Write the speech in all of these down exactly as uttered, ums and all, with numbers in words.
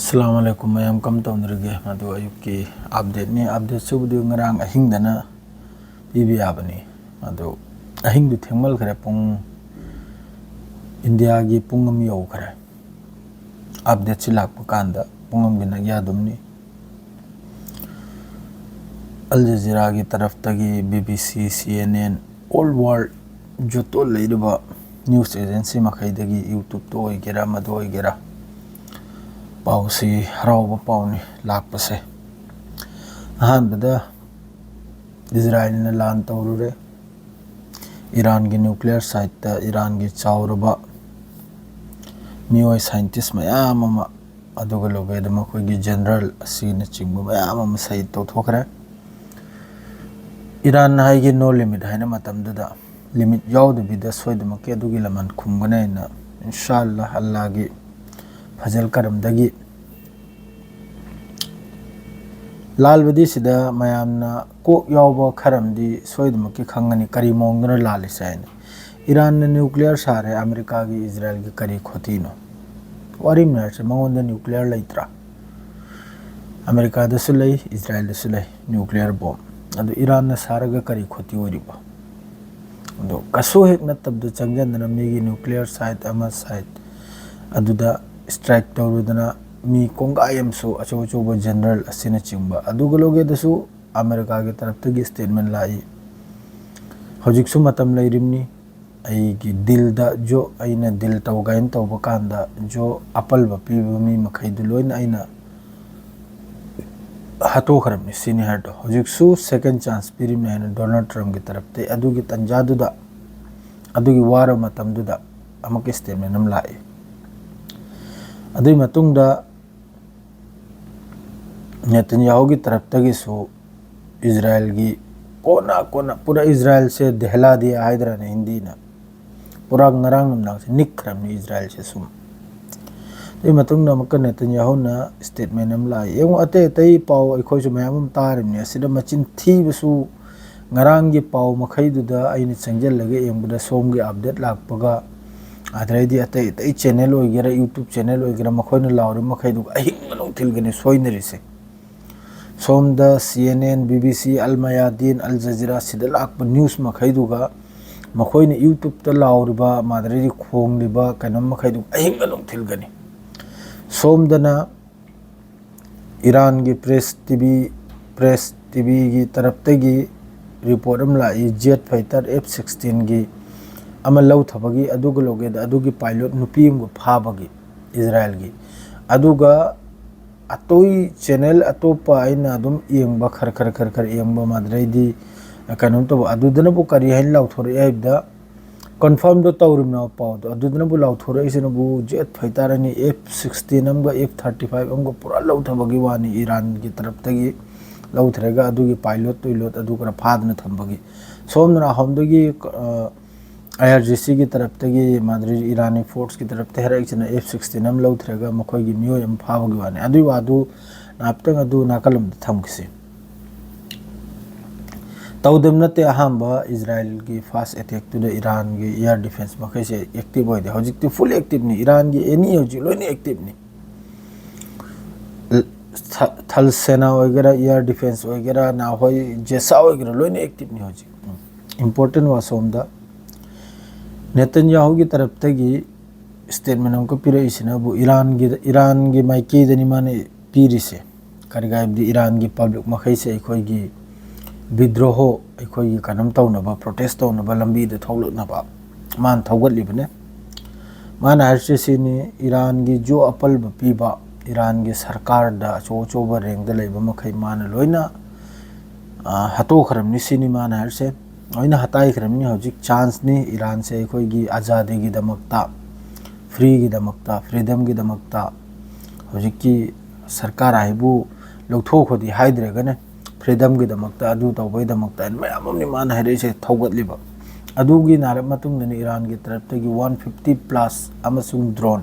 ꯑꯁꯂꯥꯃꯨ ꯑꯂꯥꯏꯀꯨꯝ ꯃꯌꯥꯝ, ꯀꯝ ꯇꯧꯅꯔꯤꯒꯦ? ꯃꯗꯨ ꯑꯌꯨꯛꯀꯤ ꯑꯞꯗꯦꯠꯅꯤ꯫ ꯑꯞꯗꯦꯠꯁꯤꯕꯨꯗꯤ ꯉꯔꯥꯡ ꯑꯍꯤꯡꯗꯅ ꯄꯤꯕ ꯌꯥꯕꯅꯤ꯫ ꯑꯗꯨ ꯑꯍꯤꯡꯗꯨ ꯊꯦꯡꯃꯟꯈ꯭ꯔꯦ꯫ ꯄꯨꯡ ꯏꯟꯗꯤꯌꯥꯒꯤ ꯄꯨꯡ ꯑꯃ ꯌꯧꯈ꯭ꯔꯦ꯫ ꯑꯞꯗꯦꯠꯁꯤ ꯂꯥꯛꯄ ꯀꯥꯟꯗ ꯄꯨꯡ ꯑꯃꯒꯤ ꯅꯛꯌꯥ ꯑꯗꯨꯝꯅꯤ꯫ ꯑꯜ ꯖꯖꯤꯔꯥꯒꯤ ꯇꯔꯐꯇꯒꯤ, B B C, C N N, all world ꯖꯣꯇꯣ ꯂꯩꯔꯤꯕ ꯅ꯭ꯌꯨꯁ ꯑꯦꯖꯦꯟꯁꯤ ꯃꯈꯩꯗꯒꯤ, ꯌꯨꯇ꯭ꯌꯨꯕꯇ ꯑꯣꯏꯒꯦꯔꯥ, ꯑꯃꯗ ꯑꯣꯏꯒꯦꯔꯥ, ꯄꯥꯎꯁꯤ ꯍꯔꯥꯎꯕ ꯄꯥꯎꯅꯤ ꯂꯥꯛꯄꯁꯦ꯫ ꯑꯍꯥꯟꯕꯗ ꯏꯖꯔꯥꯏꯜꯅ ꯂꯥꯟ ꯇꯧꯔꯨꯔꯦ꯫ ꯏꯔꯥꯟꯒꯤ ꯅ꯭ꯌꯨꯀ꯭ꯂꯤꯌꯔ ꯁꯥꯏꯠꯇ ꯏꯔꯥꯟꯒꯤ ꯆꯥꯎꯔꯕ ꯃꯤꯑꯣꯏ, ꯁꯥꯏꯟꯇꯤꯁ ꯃꯌꯥꯝ ꯑꯃ, ꯑꯗꯨꯒ ꯂꯣꯏꯕꯗ ꯃꯈꯣꯏꯒꯤ ꯖꯦꯅꯔꯦꯜ ꯑꯁꯤꯅꯆꯤꯡꯕ ꯃꯌꯥꯝ ꯑꯃ ꯁꯍꯤꯗ ꯇꯧꯊꯣꯛꯈ꯭ꯔꯦ꯫ ꯏꯔꯥꯟ ꯍꯥꯏꯒꯤ "no limit" ꯍꯥꯏꯅ ꯃꯇꯝꯗꯨꯗ ꯂꯤꯃꯤꯠ ꯌꯥꯎꯗꯕꯤꯗ ꯁꯣꯏꯗꯃꯛꯀꯤ ꯑꯗꯨꯒꯤ ꯂꯃꯟ ꯈꯨꯝꯒꯅꯤ ꯍꯥꯏꯅ, ꯏꯟꯁꯥ ꯑꯜꯂꯥ, ꯑꯜꯂꯥꯒꯤ ꯐꯖꯜ ꯀꯔꯝꯗꯒꯤ꯫ ꯂꯥꯜꯕꯗꯤ ꯁꯤꯗ ꯃꯌꯥꯝꯅ ꯀꯣꯛ ꯌꯥꯎꯕ ꯈꯔ ꯑꯃꯗꯤ ꯁꯣꯏꯗꯃꯛꯀꯤ ꯈꯪꯒꯅꯤ ꯀꯔꯤ ꯃꯑꯣꯡꯗꯅ ꯂꯥꯜꯂꯤꯁꯦ ꯍꯥꯏꯅ꯫ ꯏꯔꯥꯟꯅ ꯅ꯭ꯌꯨꯀ꯭ꯂꯤꯌꯔ ꯁꯥꯔꯦ, ꯑꯃꯦꯔꯤꯀꯥꯒꯤ, ꯏꯖꯔꯥꯏꯜꯒꯤ ꯀꯔꯤ ꯈꯣꯇꯤꯅꯣ? ꯋꯥꯔꯤꯅꯤ ꯍꯥꯏꯔꯁꯦ, ꯃꯉꯣꯟꯗ ꯅ꯭ꯌꯨꯀ꯭ꯂꯤꯌꯔ ꯂꯩꯇ꯭ꯔꯥ? ꯑꯃꯦꯔꯤꯀꯥꯗꯁꯨ ꯂꯩ, ꯏꯖꯔꯥꯏꯜꯗꯁꯨ ꯂꯩ ꯅ꯭ꯌꯨꯀ꯭ꯂꯤꯌꯔ ꯕꯣꯝ꯫ ꯑꯗꯨ ꯏꯔꯥꯟꯅ ꯁꯥꯔꯒ ꯀꯔꯤ ꯈꯣꯇꯤ ꯑꯣꯏꯔꯤꯕ? ꯑꯗꯣ ꯀꯩꯁꯨ ꯍꯦꯛ ꯅꯠꯇꯕꯗ ꯆꯪꯁꯤꯟꯗꯅ ꯃꯤꯒꯤ ꯅ꯭ꯌꯨꯀ꯭ꯂꯤꯌꯔ ꯁꯥꯏꯠ ꯑꯃ ꯁꯥꯏꯠ ꯑꯗꯨꯗ ꯁ꯭ꯇ꯭ꯔꯥꯏꯛ ꯇꯧꯔꯨꯗꯅ ꯃꯤ ꯀꯣꯡꯒꯥꯏ ꯑꯃꯁꯨ, ꯑꯆꯧ ꯑꯆꯧꯕ ꯖꯦꯅꯔꯦꯜ ꯑꯁꯤꯅꯆꯤꯡꯕ꯫ ꯑꯗꯨꯒ ꯂꯣꯏꯒꯦꯗꯁꯨ ꯑꯃꯦꯔꯤꯀꯥꯒꯤ ꯇꯔꯞꯇꯒꯤ ꯁ꯭ꯇꯦꯠꯃꯦꯟ ꯂꯥꯛꯏ, "ꯍꯧꯖꯤꯛꯁꯨ ꯃꯇꯝ ꯂꯩꯔꯤꯕꯅꯤ, ꯑꯩꯒꯤ ꯗꯤꯜꯗ ꯖꯣ, ꯑꯩꯅ ꯗꯤꯜ ꯇꯧ ꯀꯥꯏꯅ ꯇꯧꯕ ꯀꯥꯟꯗ ꯖꯣ ꯑꯄꯜꯕ ꯄꯤꯕ ꯃꯤ ꯃꯈꯩꯗꯨ ꯂꯣꯏꯅ ꯑꯩꯅ ꯍꯥꯠꯇꯣꯛꯈ꯭ꯔꯕꯅꯤ" ꯁꯤꯅꯤ ꯍꯥꯏꯔꯗꯣ꯫ ꯍꯧꯖꯤꯛꯁꯨ ꯁꯦꯀꯦꯟ ꯆꯥꯟꯁ ꯄꯤꯔꯤꯕꯅꯤ ꯍꯥꯏꯅ ꯗꯣꯅꯥꯜꯗ ꯇ꯭ꯔꯝꯞꯀꯤ ꯇꯔꯞꯇꯒꯤ ꯑꯗꯨꯒꯤ ꯇꯥꯟꯖꯥꯗꯨꯗ, ꯑꯗꯨꯒꯤ ꯋꯥꯔꯕ ꯃꯇꯝꯗꯨꯗ ꯑꯃꯨꯛꯀ ꯁ꯭ꯇꯦꯠꯃꯦꯟ ꯑꯃ ꯂꯥꯛꯏ꯫ ꯑꯗꯨꯒꯤ ꯃꯇꯨꯡꯗ ꯅꯦꯇꯟꯌꯥꯍꯨꯒꯤ ꯇꯔꯞꯇꯒꯤꯁꯨ ꯏꯖꯔꯥꯏꯜꯒꯤ ꯀꯣꯟꯅ ꯀꯣꯟꯅ ꯄꯨꯔꯥ ꯏꯖꯔꯥꯏꯜꯁꯦ ꯗꯦꯍꯂꯥ ꯗꯤꯌꯥ ꯍꯥꯏꯗ꯭ꯔꯅꯦ ꯍꯤꯟꯗꯤꯅ, ꯄꯨꯔꯥ ꯉꯔꯥꯡ ꯅꯨꯡꯗꯥꯡꯁꯦ ꯅꯤꯛꯈ꯭ꯔꯕꯅꯤ ꯏꯖꯔꯥꯏꯜꯁꯦ ꯁꯨꯝ꯫ ꯑꯗꯨꯒꯤ ꯃꯇꯨꯡꯗ ꯑꯃꯨꯛꯀ ꯅꯦꯇꯟꯌꯥꯍꯨꯅ ꯁ꯭ꯇꯦꯠꯃꯦꯟ ꯑꯃ ꯂꯥꯛꯏ꯫ ꯌꯦꯡꯉꯨ, ꯑꯇꯩ ꯑꯇꯩ ꯄꯥꯎ ꯑꯩꯈꯣꯏꯁꯨ ꯃꯌꯥꯝ ꯑꯃ ꯇꯥꯔꯤꯕꯅꯤ, ꯑꯁꯤꯗ ꯃꯆꯤꯟ ꯊꯤꯕꯁꯨ꯫ ꯉꯔꯥꯡꯒꯤ ꯄꯥꯎ ꯃꯈꯩꯗꯨꯗ ꯑꯩꯅ ꯆꯪꯁꯤꯜꯂꯒ ꯌꯦꯡꯕꯗ ꯁꯣꯝꯒꯤ ꯑꯞꯗꯦꯠ ꯂꯥꯛꯄꯒ ꯑꯗꯩꯗꯤ ꯑꯇꯩ ꯑꯇꯩ ꯆꯦꯅꯦꯜ ꯑꯣꯏꯒꯦꯔꯥ, ꯌꯨꯇ꯭ꯌꯨꯕ ꯆꯦꯅꯦꯜ ꯑꯣꯏꯒꯦꯔꯥ, ꯃꯈꯣꯏꯅ ꯂꯥꯎꯔꯤ ꯃꯈꯩꯗꯨꯒ ꯑꯍꯤꯡꯒ ꯅꯨꯡꯊꯤꯜꯒꯅꯤ ꯁꯣꯏꯅꯔꯤꯁꯦ꯫ ꯁꯣꯝꯗ ꯁꯤ ꯑꯦꯟ ꯑꯦꯟ, ꯕꯤ ꯕꯤ ꯁꯤ, ꯑꯜ ꯃꯌꯥꯗꯤꯟ, ꯑꯜ ꯖꯖꯤꯔꯥ, ꯁꯤꯗ ꯂꯥꯛꯄ ꯅ꯭ꯌꯨꯁ ꯃꯈꯩꯗꯨꯒ ꯃꯈꯣꯏꯅ ꯌꯨꯇ꯭ꯌꯨꯕꯇ ꯂꯥꯎꯔꯤꯕ, ꯃꯥꯗꯔꯤꯗꯤ ꯈꯣꯡꯂꯤꯕ ꯀꯩꯅꯣꯝ ꯃꯈꯩꯗꯨ ꯑꯍꯤꯡꯒ ꯅꯨꯡꯊꯤꯜꯒꯅꯤ꯫ ꯁꯣꯝꯗꯅ ꯏꯔꯥꯟꯒꯤ press T V, press T ꯚꯤꯒꯤ ꯇꯔꯞꯇꯒꯤ ꯔꯤꯄꯣꯔꯠ ꯑꯃ ꯂꯥꯛꯏ, ꯖꯦꯠ ꯐꯥꯏꯇꯔ ꯑꯦꯐ ꯁꯤꯛꯁꯇꯤꯟꯒꯤ ꯑꯃ ꯂꯧꯊꯕꯒꯤ, ꯑꯗꯨꯒ ꯂꯧꯒꯦꯗ ꯑꯗꯨꯒꯤ ꯄꯥꯏꯂꯣꯠ ꯅꯨꯄꯤ ꯑꯃꯒ ꯐꯥꯕꯒꯤ, ꯏꯖꯔꯥꯏꯜꯒꯤ꯫ ꯑꯗꯨꯒ ꯑꯇꯩ ꯆꯦꯅꯦꯜ ꯑꯇꯣꯞꯄ ꯑꯩꯅ ꯑꯗꯨꯝ ꯌꯦꯡꯕ, ꯈꯔ ꯈꯔ ꯈꯔ ꯈꯔ ꯌꯦꯡꯕ, ꯃꯗꯨꯗꯩꯗꯤ ꯀꯩꯅꯣꯝ ꯇꯧꯕ, ꯑꯗꯨꯗꯅꯕꯨ ꯀꯔꯤ ꯍꯥꯏꯅ ꯂꯥꯎꯊꯣꯔꯛꯏ ꯍꯥꯏꯕꯗ, ꯀꯟꯐꯥꯔꯝꯗꯣ ꯇꯧꯔꯤꯕꯅꯦꯕ ꯄꯥꯎꯗꯣ, ꯑꯗꯨꯗꯅꯕꯨ ꯂꯥꯎꯊꯣꯔꯛꯏꯁꯤꯅꯕꯨ ꯖꯦꯠ ꯐꯥꯏꯇꯔ ꯑꯅꯤ, ꯑꯦꯐ ꯁꯤꯛꯁꯇꯤꯟ ꯑꯃꯒ ꯑꯦꯐ ꯊꯥꯔꯇꯤ ꯐꯥꯏꯚ ꯑꯃꯒ ꯄꯨꯔꯥ ꯂꯧꯊꯕꯒꯤ ꯋꯥꯅꯤ, ꯏꯔꯥꯟꯒꯤ ꯇꯔꯞꯇꯒꯤ ꯂꯧꯊꯔꯒ ꯑꯗꯨꯒꯤ ꯄꯥꯏꯂꯣꯠ ꯇꯨꯏꯂꯣꯠ ꯑꯗꯨ ꯈꯔ ꯐꯥꯗꯅ ꯊꯝꯕꯒꯤ꯫ ꯁꯣꯝꯗꯅ ꯑꯁꯣꯝꯗꯒꯤ, ꯑ, ꯑꯥꯏ ꯑꯥꯔ ꯖꯤ ꯁꯤꯒꯤ ꯇꯔꯞꯇꯒꯤ, ꯃꯥꯗ꯭ꯔꯤ ꯏꯔꯥꯅꯤ ꯐꯣꯔꯁꯀꯤ ꯇꯔꯞꯇ ꯍꯥꯏꯔꯛꯏꯁꯤꯅ ꯑꯦꯐ ꯁꯤꯛꯁꯇꯤꯟ ꯑꯃ ꯂꯧꯊꯔꯒ ꯃꯈꯣꯏꯒꯤ ꯃꯤꯑꯣꯏ ꯑꯃ ꯐꯥꯕꯒꯤ ꯋꯥꯅꯤ꯫ ꯑꯗꯨꯒꯤ ꯋꯥꯗꯨ ꯉꯥꯏꯍꯥꯛꯇꯪ ꯑꯗꯨ ꯅꯥꯀꯜ ꯑꯃꯗ ꯊꯝꯈꯤꯁꯤ꯫ ꯇꯧꯗꯕ ꯅꯠꯇꯦ, ꯑꯍꯥꯟꯕ ꯏꯖꯔꯥꯏꯜꯒꯤ ꯐꯥꯔꯁ ꯑꯦꯇꯦꯛꯇꯨꯗ ꯏꯔꯥꯟꯒꯤ ꯑꯦꯌꯔ ꯗꯤꯐꯦꯟꯁ ꯃꯈꯩꯁꯦ ꯑꯦꯛꯇꯤꯚ ꯑꯣꯏꯗꯦ꯫ ꯍꯧꯖꯤꯛꯇꯤ ꯐꯨꯜ ꯑꯦꯛꯇꯤꯚꯅꯤ, ꯏꯔꯥꯟꯒꯤ ꯑꯦꯅꯤ ꯍꯧꯖꯤꯛ ꯂꯣꯏꯅ ꯑꯦꯛꯇꯤꯚꯅꯤ꯫ ꯊ-, ꯊꯜ ꯁꯦꯅꯥ ꯑꯣꯏꯒꯦꯔꯥ, ꯑꯦꯌꯔ ꯗꯤꯐꯦꯟꯁ ꯑꯣꯏꯒꯦꯔꯥ, ꯅꯍꯣꯏ ꯖꯦꯁꯥ ꯑꯣꯏꯒꯦꯔꯥ, ꯂꯣꯏꯅ ꯑꯦꯛꯇꯤꯚꯅꯤ ꯍꯧꯖꯤꯛ꯫ ꯏꯝꯄꯣꯔꯇꯦꯟ ꯋꯥ ꯁꯣꯝꯗ ꯅꯦꯇꯟꯌꯥꯍꯨꯒꯤ ꯇꯔꯞꯇꯒꯤ ꯁ꯭ꯇꯦꯠꯃꯦꯟ ꯑꯃꯈꯛ ꯄꯤꯔꯛꯏꯁꯤꯅꯕꯨ ꯏꯔꯥꯟꯒꯤ, ꯏꯔꯥꯟꯒꯤ ꯃꯥꯏꯀꯩꯗꯅꯤ ꯃꯥꯅ ꯄꯤꯔꯤꯁꯦ꯫ ꯀꯔꯤꯒꯤꯅꯣ ꯍꯥꯏꯕꯗꯤ ꯏꯔꯥꯟꯒꯤ ꯄꯕ꯭ꯂꯤꯛ ꯃꯈꯩꯁꯦ ꯑꯩꯈꯣꯏꯒꯤ ꯕꯤꯗ꯭ꯔꯣꯍꯣ, ꯑꯩꯈꯣꯏꯒꯤ ꯀꯩꯅꯣꯝ ꯇꯧꯅꯕ, ꯄ꯭ꯔꯣꯇꯦꯁ ꯇꯧꯅꯕ ꯂꯝꯕꯤꯗ ꯊꯣꯛꯂꯛꯅꯕ ꯃꯥꯅ ꯊꯧꯒꯠꯂꯤꯕꯅꯦ꯫ ꯃꯥꯅ ꯍꯥꯏꯔꯤꯁꯦ ꯁꯤꯅꯤ, ꯏꯔꯥꯟꯒꯤ ꯖꯣ ꯑꯄꯜꯕ ꯄꯤꯕ, ꯏꯔꯥꯟꯒꯤ ꯁꯔꯀꯥꯔꯗ ꯑꯆꯧ ꯑꯆꯧꯕ ꯔꯦꯡꯗ ꯂꯩꯕ ꯃꯈꯩ ꯃꯥꯅ ꯂꯣꯏꯅ, ꯑ, ꯍꯥꯠꯇꯣꯛꯈ꯭ꯔꯕꯅꯤ ꯁꯤꯅꯤ ꯃꯥꯅ ꯍꯥꯏꯔꯤꯁꯦ꯫ ꯂꯣꯏꯅ ꯍꯥꯠꯇꯥꯏꯈ꯭ꯔꯕꯅꯤ꯫ ꯍꯧꯖꯤꯛ ꯆꯥꯟꯁꯅꯤ ꯏꯔꯥꯟꯁꯦ ꯑꯩꯈꯣꯏꯒꯤ ꯑꯖꯥꯗꯤꯒꯤꯗꯃꯛꯇ, ꯐ꯭ꯔꯤꯒꯤꯗꯃꯛꯇ, ꯐ꯭ꯔꯤꯗꯝꯒꯤꯗꯃꯛꯇ ꯍꯧꯖꯤꯛꯀꯤ ꯁꯔꯀꯥꯔ ꯍꯥꯏꯕꯨ ꯂꯧꯊꯣꯛꯈꯣꯗꯤ ꯍꯥꯏꯗ꯭ꯔꯒꯅꯦ, ꯐ꯭ꯔꯤꯗꯝꯒꯤꯗꯃꯛꯇ, ꯑꯗꯨ ꯇꯧꯕꯒꯤꯗꯃꯛꯇ ꯍꯥꯏꯅ ꯃꯌꯥꯝ ꯑꯃꯅꯤ ꯃꯥꯅ ꯍꯥꯏꯔꯛꯏꯁꯦ ꯊꯧꯒꯠꯂꯤꯕ꯫ ꯑꯗꯨꯒꯤ ꯅꯥꯔꯛ ꯃꯇꯨꯡꯗꯅꯤ ꯏꯔꯥꯟꯒꯤ ꯇꯔꯞꯇꯒꯤ ꯋꯥꯟ ꯐꯤꯐꯇꯤ ꯄ꯭ꯂꯁ ꯑꯃꯁꯨꯡ ꯗ꯭ꯔꯣꯟ,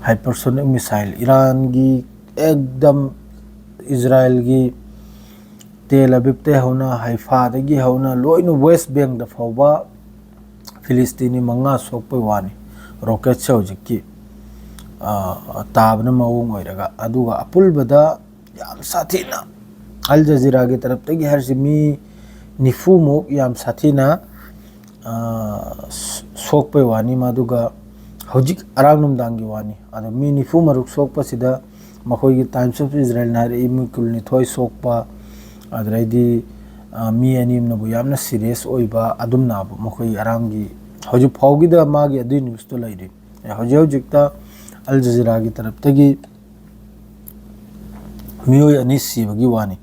ꯍꯥꯏꯄꯔꯁꯣꯅꯤꯛ ꯃꯤꯁꯥꯏꯜ, ꯏꯔꯥꯟꯒꯤ ꯑꯦꯛꯗꯝ ꯏꯖꯔꯥꯏꯜꯒꯤ ꯇꯦꯜ ꯑꯕꯤꯕꯇꯩ ꯍꯧꯅ, ꯍꯩꯐꯥꯗꯒꯤ ꯍꯧꯅ ꯂꯣꯏꯅ ꯋꯦꯁ ꯕꯦꯡꯗ ꯐꯥꯎꯕ ꯐꯤꯂꯤꯁꯇꯤꯅꯤ ꯃꯉꯥ ꯁꯣꯛꯄꯩ ꯋꯥꯅꯤ꯫ ꯔꯣꯀꯦꯠꯁꯦ ꯍꯧꯖꯤꯛꯀꯤ, ꯑ, ꯇꯥꯕꯅ ꯃꯑꯣꯡ ꯑꯣꯏꯔꯒ, ꯑꯗꯨꯒ ꯑꯄꯨꯟꯕꯗ ꯌꯥꯝ ꯁꯥꯊꯤꯅ ꯑꯜ ꯖꯖꯤꯔꯥꯒꯤ ꯇꯔꯞꯇꯒꯤ ꯍꯥꯏꯔꯤꯁꯤ ꯃꯤ ꯅꯤꯐꯨꯃꯨꯛ ꯌꯥꯝ ꯁꯥꯊꯤꯅ, ꯑ, ꯁ-, ꯁꯣꯛꯄꯩ ꯋꯥꯅꯤ꯫ ꯃꯗꯨꯒ ꯍꯧꯖꯤꯛ ꯑꯔꯥꯡ ꯅꯨꯡꯗꯥꯡꯒꯤ ꯋꯥꯅꯤ꯫ ꯑꯗꯣ ꯃꯤ ꯅꯤꯐꯨ ꯃꯔꯨꯛ ꯁꯣꯛꯄꯁꯤꯗ ꯃꯈꯣꯏꯒꯤ Times of Israelꯅ ꯍꯥꯏꯔꯛꯏ, ꯃꯤ ꯀꯨꯟꯅꯤꯊꯣꯏ ꯁꯣꯛꯄ, ꯑꯗꯨꯗꯩꯗꯤ, ꯑ, ꯃꯤ ꯑꯅꯤ ꯑꯃꯅꯕꯨ ꯌꯥꯝꯅ serious ꯑꯣꯏꯕ ꯑꯗꯨꯝ ꯅꯥꯕ, ꯃꯈꯣꯏꯒꯤ ꯑꯔꯥꯡꯒꯤ ꯍꯧꯖꯤꯛ ꯐꯥꯎꯒꯤꯗ ꯃꯥꯒꯤ ꯑꯗꯨꯒꯤ newsꯇꯣ ꯂꯩꯔꯤ꯫ ꯑꯦ, ꯍꯧꯖꯤꯛ ꯍꯧꯖꯤꯛꯇ ꯑꯜ ꯖꯖꯤꯔꯥꯒꯤ ꯇꯔꯞꯇꯒꯤ ꯃꯤꯑꯣꯏ ꯑꯅꯤ ꯁꯤꯕꯒꯤ ꯋꯥꯅꯤ꯫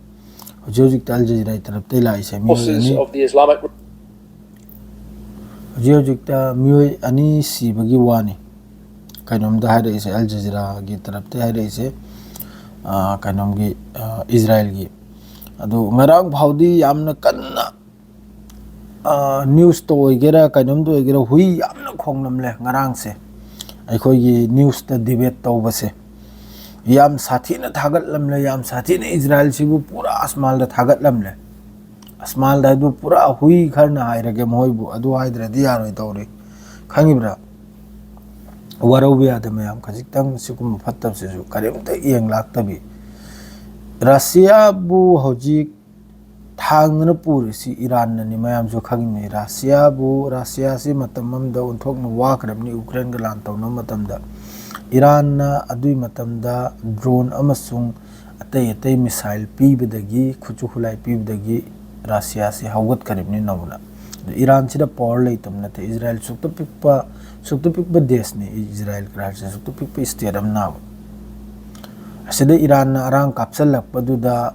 ꯍꯧꯖꯤꯛ ꯍꯧꯖꯤꯛꯇ ꯑꯜ ꯖꯖꯤꯔꯥꯒꯤ ꯇꯔꯞꯇꯒꯤ ꯂꯥꯛꯏꯁꯦ ꯃꯤꯑꯣꯏ Forces ꯑꯅꯤ꯫ Of the Islamic ꯍꯧꯖꯤꯛ ꯍꯧꯖꯤꯛꯇ ꯃꯤꯑꯣꯏ ꯑꯅꯤ ꯁꯤꯕꯒꯤ ꯋꯥꯅꯤ꯫ ꯀꯩꯅꯣꯝꯗ ꯍꯥꯏꯔꯛꯏꯁꯦ, ꯑꯜ ꯖꯖꯤꯔꯥꯒꯤ ꯇꯔꯞꯇꯒꯤ ꯍꯥꯏꯔꯛꯏꯁꯦ, ꯑ, ꯀꯩꯅꯣꯝꯒꯤ, ꯑ, ꯏꯖꯔꯥꯏꯜꯒꯤ꯫ ꯑꯗꯨ ꯉꯔꯥꯡ ꯐꯥꯎꯗꯤ ꯌꯥꯝꯅ ꯀꯟꯅ, ꯑ, newsꯇ ꯑꯣꯏꯒꯦꯔꯥ, ꯀꯩꯅꯣꯝꯗ ꯑꯣꯏꯒꯦꯔꯥ, ꯍꯨꯏ ꯌꯥꯝꯅ ꯈꯣꯡꯂꯝꯂꯦ ꯉꯔꯥꯡꯁꯦ꯫ ꯑꯩꯈꯣꯏꯒꯤ newsꯇ debate ꯇꯧꯕꯁꯦ ꯌꯥꯝ ꯁꯥꯊꯤꯅ ꯊꯥꯒꯠꯂꯝꯂꯦ, ꯌꯥꯝ ꯁꯥꯊꯤꯅ ꯏꯖꯔꯥꯏꯜꯁꯤꯕꯨ ꯄꯨꯔꯥ ꯑꯁꯃꯥꯜꯗ ꯊꯥꯒꯠꯂꯝꯂꯦ꯫ ꯑꯁꯃꯥꯜꯗ ꯍꯥꯏꯗꯨ ꯄꯨꯔꯥ ꯍꯨꯏ ꯈꯔꯅ ꯍꯥꯏꯔꯒꯦ ꯃꯈꯣꯏꯕꯨ, ꯑꯗꯨ ꯍꯥꯏꯗ꯭ꯔꯗꯤ ꯌꯥꯔꯣꯏ ꯇꯧꯔꯤ, ꯈꯪꯉꯤꯕ꯭ꯔꯥ? ꯋꯥꯔꯧꯕ ꯌꯥꯗꯦ ꯃꯌꯥꯝ, ꯈꯖꯤꯛꯇꯪ ꯁꯤꯒꯨꯝꯕ ꯐꯠꯇꯕꯁꯤꯁꯨ ꯀꯔꯤꯝꯇ ꯌꯦꯡ ꯂꯥꯛꯇꯕꯤ꯫ ꯔꯁꯤꯌꯥꯕꯨ ꯍꯧꯖꯤꯛ ꯊꯥꯡꯗꯅ ꯄꯨꯔꯤꯁꯤ ꯏꯔꯥꯟꯅꯅꯤ, ꯃꯌꯥꯝꯁꯨ ꯈꯪꯉꯤꯅꯤ꯫ ꯔꯁꯤꯌꯥꯕꯨ, ꯔꯁꯤꯌꯥꯁꯤ ꯃꯇꯝ ꯑꯃꯗ ꯑꯣꯟꯊꯣꯛꯅ ꯋꯥꯈ꯭ꯔꯕꯅꯤ ꯎꯀ꯭ꯔꯦꯟꯒ ꯂꯥꯟ ꯇꯧꯅꯕ ꯃꯇꯝꯗ꯫ ꯏꯔꯥꯟꯅ ꯑꯗꯨꯒꯤ ꯃꯇꯝꯗ drone ꯑꯃꯁꯨꯡ ꯑꯇꯩ ꯑꯇꯩ missile ꯄꯤꯕꯗꯒꯤ, ꯈꯨꯠꯁꯨ ꯈꯨꯠꯂꯥꯏ ꯄꯤꯕꯗꯒꯤ ꯔꯁꯤꯌꯥꯁꯤ ꯍꯧꯒꯠꯈ꯭ꯔꯤꯕꯅꯤ ꯅꯧꯅ꯫ ꯑꯗꯨ ꯏꯔꯥꯟꯁꯤꯗ power ꯂꯩꯇꯕ ꯅꯠꯇꯦ꯫ ꯏꯖꯔꯥꯏꯜ ꯁꯨꯛꯇ ꯄꯤꯛꯄ, ꯁꯨꯛꯇ ꯄꯤꯛꯄ ꯗꯦꯁꯅꯤ ꯏꯖꯔꯥꯏꯜ ꯍꯥꯏꯔꯤꯁꯦ, ꯁꯨꯛꯇ ꯄꯤꯛꯄ state ꯑꯃꯅꯦꯕ꯫ ꯑꯁꯤꯗ ꯏꯔꯥꯟꯅ ꯑꯔꯥꯡ ꯀꯥꯞꯁꯜꯂꯛꯄꯗꯨꯗ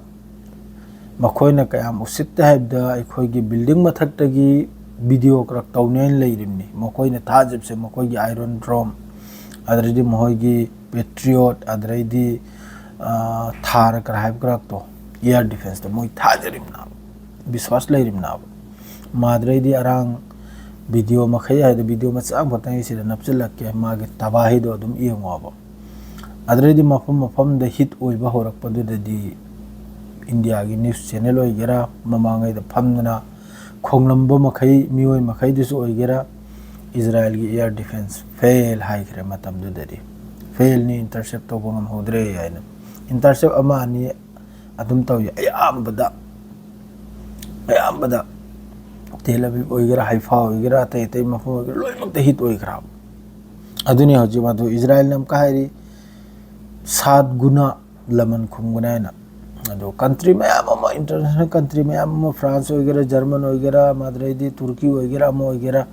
ꯃꯈꯣꯏꯅ ꯀꯌꯥꯝ ꯎꯁꯤꯠꯇꯦ ꯍꯥꯏꯕꯗ, ꯑꯩꯈꯣꯏꯒꯤ building ꯃꯊꯛꯇꯒꯤ video ꯈꯔ ꯇꯧꯅꯦꯅ ꯂꯩꯔꯤꯕꯅꯤ꯫ ꯃꯈꯣꯏꯅ ꯊꯥꯖꯕꯁꯦ ꯃꯈꯣꯏꯒꯤ Iron Dome, ꯑꯗꯨꯗꯩꯗꯤ ꯃꯈꯣꯏꯒꯤ Patriot, ꯑꯗꯨꯗꯩꯗꯤ, ꯑ, ꯊꯥꯔ ꯈꯔ ꯍꯥꯏꯕ ꯈꯔꯛꯇꯣ, air defenceꯇ ꯃꯣꯏ ꯊꯥꯖꯔꯤꯕꯅꯦꯕ, ꯕꯤꯁ꯭ꯋꯥꯁ ꯂꯩꯔꯤꯕꯅꯦꯕ꯫ ꯃꯥꯗ꯭ꯔꯩꯗꯤ ꯑꯔꯥꯡ video ꯃꯈꯩ ꯍꯥꯏꯗꯤ video ꯃꯆꯥ ꯑꯃꯈꯛꯇꯪ ꯑꯩ ꯁꯤꯗ ꯅꯞꯆꯤꯜꯂꯛꯀꯦ, ꯃꯥꯒꯤ ꯇꯕꯥꯍꯤꯗꯣ ꯑꯗꯨꯝ ꯌꯦꯡꯉꯣꯕ꯫ ꯑꯗꯨꯗꯩꯗꯤ ꯃꯐꯝ ꯃꯐꯝꯗ hit ꯑꯣꯏꯕ ꯍꯧꯔꯛꯄꯗꯨꯗꯗꯤ Indiaꯒꯤ news channel ꯑꯣꯏꯒꯦꯔꯥ, ꯃꯃꯥꯡꯉꯩꯗ ꯐꯝꯗꯅ ꯈꯣꯡꯂꯝꯕ ꯃꯈꯩ, ꯃꯤꯑꯣꯏ ꯃꯈꯩꯗꯨꯁꯨ ꯑꯣꯏꯒꯦꯔꯥ, ꯏꯖꯔꯥꯏꯜꯒꯤ air defense fail ꯍꯥꯏꯈ꯭ꯔꯦ ꯃꯇꯝꯗꯨꯗꯗꯤ꯫ Failꯅꯤ, intercept ꯇꯧꯕ ꯉꯝꯍꯧꯗ꯭ꯔꯦ ꯍꯥꯏꯅ꯫ Intercept ꯑꯃ ꯑꯅꯤ ꯑꯗꯨꯝ ꯇꯧꯏ꯫ ꯑꯌꯥꯝꯕꯗ, ꯑꯌꯥꯝꯕꯗ ꯇꯦꯜ ꯑꯕꯤꯕ ꯑꯣꯏꯒꯦꯔꯥ, ꯍꯥꯏꯐꯥ ꯑꯣꯏꯒꯦꯔꯥ, ꯑꯇꯩ ꯑꯇꯩ ꯃꯐꯝ ꯑꯣꯏꯒꯦꯔꯥ, ꯂꯣꯏꯅꯃꯛꯇ hit ꯑꯣꯏꯈ꯭ꯔꯕ꯫ ꯑꯗꯨꯅꯤ ꯍꯧꯖꯤꯛ ꯃꯗꯨ ꯏꯖꯔꯥꯏꯜꯅ ꯑꯃꯨꯛꯀ ꯍꯥꯏꯔꯤ, ꯁꯥꯠ ꯒꯨꯅꯥ ꯂꯃꯟ ꯈꯨꯝꯒꯅꯤ ꯍꯥꯏꯅ꯫ ꯑꯗꯣ country ꯃꯌꯥꯝ ꯑꯃ, international country ꯃꯌꯥꯝ ꯑꯃ, France ꯑꯣꯏꯒꯦꯔꯥ, German ꯑꯣꯏꯒꯦꯔꯥ, ꯃꯗꯨꯗꯩꯗꯤ Turkey ꯑꯣꯏꯒꯦꯔꯥ, ꯑꯃ ꯑꯣꯏꯒꯦꯔꯥ,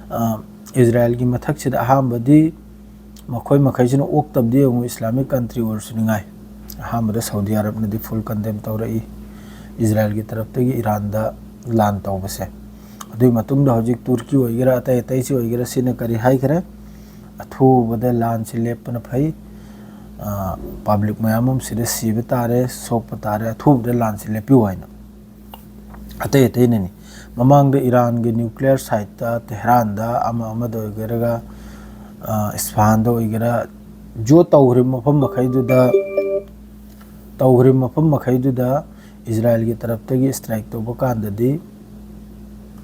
ꯑ, ꯏꯖꯔꯥꯏꯜꯒꯤ ꯃꯊꯛꯁꯤꯗ ꯑꯍꯥꯟꯕꯗꯤ ꯃꯈꯣꯏ ꯃꯈꯩꯁꯤꯅ ꯑꯣꯛꯇꯕꯗꯤ ꯌꯦꯡꯉꯨ, Islamic country ꯑꯣꯏꯔꯁꯨ ꯅꯤꯡꯉꯥꯏ꯫ ꯑꯍꯥꯟꯕꯗ ꯁꯥꯎꯗꯤ ꯑꯔꯕꯅꯗꯤ full condemn ꯇꯧꯔꯛꯏ ꯏꯖꯔꯥꯏꯜꯒꯤ ꯇꯔꯞꯇꯒꯤ ꯏꯔꯥꯟꯗ ꯂꯥꯟ ꯇꯧꯕꯁꯦ꯫ ꯑꯗꯨꯒꯤ ꯃꯇꯨꯡꯗ ꯍꯧꯖꯤꯛ ꯇꯨꯔꯀꯤ ꯑꯣꯏꯒꯦꯔꯥ, ꯑꯇꯩ ꯑꯇꯩꯁꯤ ꯑꯣꯏꯒꯦꯔꯥ, ꯁꯤꯅ ꯀꯔꯤ ꯍꯥꯏꯈ꯭ꯔꯦ? ꯑꯊꯨꯕꯗ ꯂꯥꯟꯁꯤ ꯂꯦꯞꯄꯅ ꯐꯩ꯫ ꯑ, public ꯃꯌꯥꯝ ꯑꯃ ꯁꯤꯗ ꯁꯤꯕ ꯇꯥꯔꯦ, ꯁꯣꯛꯄ ꯇꯥꯔꯦ, ꯑꯊꯨꯕꯗ ꯂꯥꯟꯁꯤ ꯂꯦꯞꯄꯤꯌꯨ ꯍꯥꯏꯅ꯫ ꯑꯇꯩ ꯑꯇꯩꯅꯅꯤ꯫ ꯃꯃꯥꯡꯗ ꯏꯔꯥꯟꯒꯤ nuclear siteꯇ, ꯇꯦꯍꯔꯥꯟꯗ, ꯑꯃ ꯑꯃꯗ ꯑꯣꯏꯒꯦꯔꯒ, ꯑ, ꯏꯁꯐꯥꯍꯥꯟꯗ ꯑꯣꯏꯒꯦꯔꯥ, ꯖꯣ ꯇꯧꯈ꯭ꯔꯤꯕ ꯃꯐꯝ ꯃꯈꯩꯗꯨꯗ, ꯇꯧꯈ꯭ꯔꯤꯕ ꯃꯐꯝ ꯃꯈꯩꯗꯨꯗ ꯏꯖꯔꯥꯏꯜꯒꯤ ꯇꯔꯞꯇꯒꯤ strike ꯇꯧꯕ ꯀꯥꯟꯗꯗꯤ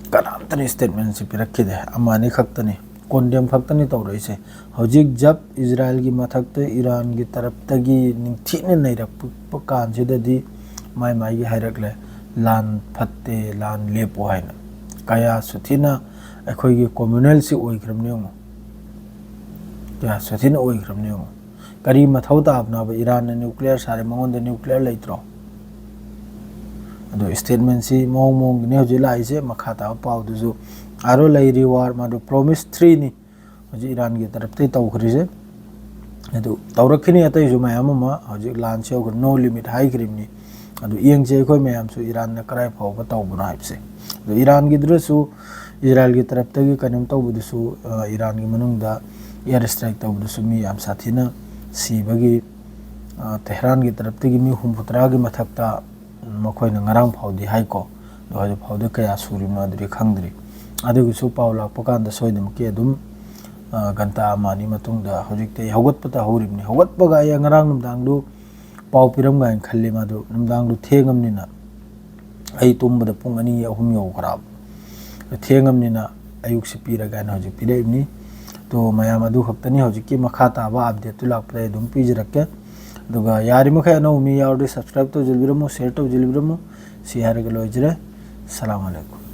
ꯀꯅꯥꯝꯇꯅ statementꯁꯤ ꯄꯤꯔꯛꯈꯤꯗꯦ꯫ ꯑꯃ ꯑꯅꯤ ꯈꯛꯇꯅꯤ, condemn ꯈꯛꯇꯅꯤ ꯇꯧꯔꯛꯏꯁꯦ꯫ ꯍꯧꯖꯤꯛ ꯖꯕ ꯏꯖꯔꯥꯏꯜꯒꯤ ꯃꯊꯛꯇ ꯏꯔꯥꯟꯒꯤ ꯇꯔꯞꯇꯒꯤ ꯅꯤꯡꯊꯤꯅ ꯅꯩꯔꯛꯄ ꯀꯥꯟꯁꯤꯗꯗꯤ ꯃꯥꯏ ꯃꯥꯏꯒꯤ ꯍꯥꯏꯔꯛꯂꯦ, "ꯂꯥꯟ ꯐꯠꯇꯦ, ꯂꯥꯟ ꯂꯦꯞꯄꯣ" ꯍꯥꯏꯅ꯫ ꯀꯌꯥ ꯁꯨꯊꯤꯅ ꯑꯩꯈꯣꯏꯒꯤ communalꯁꯤ ꯑꯣꯏꯈ꯭ꯔꯕꯅꯤ ꯌꯦꯡꯉꯣ, ꯀꯌꯥ ꯁꯨꯊꯤꯅ ꯑꯣꯏꯈ꯭ꯔꯕꯅꯤ ꯌꯦꯡꯉꯣ꯫ ꯀꯔꯤ ꯃꯊꯧ ꯇꯥꯕꯅꯣꯕ? ꯏꯔꯥꯟꯅ nuclear ꯁꯥꯔꯦ, ꯃꯉꯣꯟꯗ nuclear ꯂꯩꯇ꯭ꯔꯣ? ꯑꯗꯣ statementꯁꯤ ꯃꯑꯣꯡ ꯃꯑꯣꯡꯒꯤꯅꯤ ꯍꯧꯖꯤꯛ ꯂꯥꯛꯏꯁꯦ꯫ ꯃꯈꯥ ꯇꯥꯕ ꯄꯥꯎꯗꯨꯁꯨ ꯑꯥꯔꯣ ꯂꯩꯔꯤ ꯋꯥꯔ, ꯃꯗꯨ promise threeꯅꯤ ꯍꯧꯖꯤꯛ ꯏꯔꯥꯟꯒꯤ ꯇꯔꯞꯇꯒꯤ ꯇꯧꯈ꯭ꯔꯤꯁꯦ꯫ ꯑꯗꯨ ꯇꯧꯔꯛꯈꯤꯅꯤ ꯑꯇꯩꯁꯨ ꯃꯌꯥꯝ ꯑꯃ꯫ ꯍꯧꯖꯤꯛ ꯂꯥꯟꯁꯤ ꯌꯧꯈ꯭ꯔꯦ, no limit ꯍꯥꯏꯈ꯭ꯔꯤꯕꯅꯤ꯫ ꯑꯗꯨ ꯌꯦꯡꯁꯦ ꯑꯩꯈꯣꯏ ꯃꯌꯥꯝꯁꯨ ꯏꯔꯥꯟꯅ ꯀꯗꯥꯏ ꯐꯥꯎꯕ ꯇꯧꯕꯅꯣ ꯍꯥꯏꯕꯁꯦ꯫ ꯑꯗꯨ ꯏꯔꯥꯟꯒꯤꯗꯨꯗꯁꯨ, ꯏꯖꯔꯥꯏꯜꯒꯤ ꯇꯔꯞꯇꯒꯤ ꯀꯩꯅꯣꯝ ꯇꯧꯕꯗꯨꯁꯨ, ꯑ, ꯏꯔꯥꯟꯒꯤ ꯃꯅꯨꯡꯗ air strike ꯇꯧꯕꯗꯨꯁꯨ ꯃꯤ ꯌꯥꯝ ꯁꯥꯊꯤꯅ ꯁꯤꯕꯒꯤ, ꯑ, ꯇꯦꯍꯔꯥꯟꯒꯤ ꯇꯔꯞꯇꯒꯤ ꯃꯤ ꯍꯨꯝꯐꯨꯇꯔꯥꯒꯤ ꯃꯊꯛꯇ ꯃꯈꯣꯏꯅ ꯉꯔꯥꯡ ꯐꯥꯎꯗꯤ ꯍꯥꯏꯀꯣ꯫ ꯑꯗꯣ ꯍꯧꯖꯤꯛ ꯐꯥꯎꯗꯤ ꯀꯌꯥ ꯁꯨꯔꯤꯕꯅꯣ ꯑꯗꯨꯗꯤ ꯈꯪꯗ꯭ꯔꯤ꯫ ꯑꯗꯨꯒꯤꯁꯨ ꯄꯥꯎ ꯂꯥꯛꯄ ꯀꯥꯟꯗ ꯁꯣꯏꯗꯅꯃꯛꯀꯤ ꯑꯗꯨꯝ, ꯑ, ꯘꯟꯇꯥ ꯑꯃ ꯑꯅꯤ ꯃꯇꯨꯡꯗ, ꯍꯧꯖꯤꯛꯇꯤ ꯑꯩ ꯍꯧꯒꯠꯄꯇ ꯍꯧꯔꯤꯕꯅꯤ꯫ ꯍꯧꯒꯠꯄꯒ ꯑꯩ ꯉꯔꯥꯡ ꯅꯨꯡꯗꯥꯡꯗꯨ ꯄꯥꯎ ꯄꯤꯔꯝꯒ ꯍꯥꯏꯅ ꯈꯜꯂꯤ꯫ ꯃꯥꯗꯨ ꯅꯨꯡꯗꯥꯡꯗꯨ ꯊꯦꯡꯉꯕꯅꯤꯅ, ꯑꯩ ꯇꯨꯝꯕꯗ ꯄꯨꯡ ꯑꯅꯤ ꯑꯍꯨꯝ ꯌꯧꯈ꯭ꯔꯕ꯫ ꯊꯦꯡꯉꯕꯅꯤꯅ ꯑꯌꯨꯛꯁꯤ ꯄꯤꯔꯒꯦꯅ ꯍꯧꯖꯤꯛ ꯄꯤꯔꯛꯏꯕꯅꯤ꯫ ꯇꯣ ꯃꯌꯥꯝ ꯑꯗꯨ ꯈꯛꯇꯅꯤ꯫ ꯍꯧꯖꯤꯛꯀꯤ ꯃꯈꯥ ꯇꯥꯕ updateꯇꯨ ꯂꯥꯛꯄꯗ ꯑꯩ ꯑꯗꯨꯝ ꯄꯤꯖꯔꯛꯀꯦ꯫ ꯑꯗꯨꯒ ꯌꯥꯔꯤꯃꯈꯩ ꯑꯅꯧꯕ ꯃꯤ ꯌꯥꯎꯔꯗꯤ subscribe ꯇꯧꯁꯤꯟꯕꯤꯔꯝꯃꯨ, share ꯇꯧꯁꯤꯟꯕꯤꯔꯝꯃꯨ꯫ ꯁꯤ ꯍꯥꯏꯔꯒ ꯂꯣꯏꯖꯔꯦ꯫ ꯁꯂꯥꯝ ꯑꯂꯩꯀꯨꯝ꯫